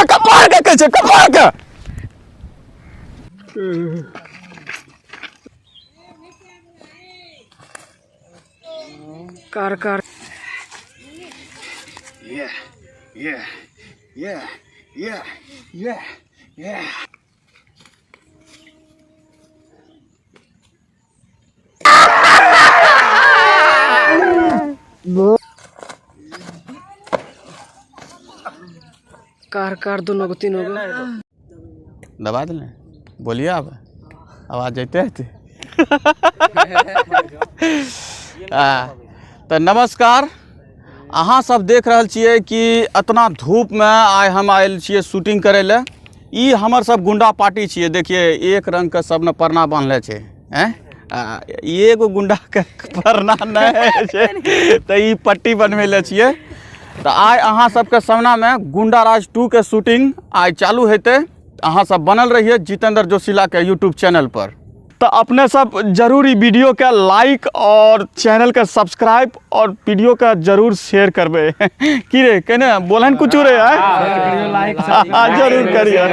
रे कपार के कहै छै कपार के। Car car Yeah, yeah, yeah, yeah, yeah, yeah. Car car दोनों को तीनों को दबा देले, बोलिए। अब आवाज जैते हेतै। तऽ नमस्कार, अहाँ सब देख रहल छियै कि एतना धूपमे आइ हम आयल छियै शूटिंग करै लए। ई हमर सब गुंडा पार्टी छियै। देखिए, एक रंगके सब ने परना बान्हले छै। आँय, एगो गुंडाके परना नहि छै तऽ ई पट्टी बनबै लए छियै। तऽ आइ अहाँ सबके सामनामे गुंडा राज 2 के शूटिंग आइ चालू हेतै। अहाँ सब बनल रहिए जितेंद्र जोशीला के यूट्यूब चैनल पर। तऽ अपने सब जरूर ई वीडियो के लाइक और चैनल के सब्सक्राइब और वीडियो के जरूर शेयर करबै। की रे, केने बोलन कुछ रे? आय जरूर करिए।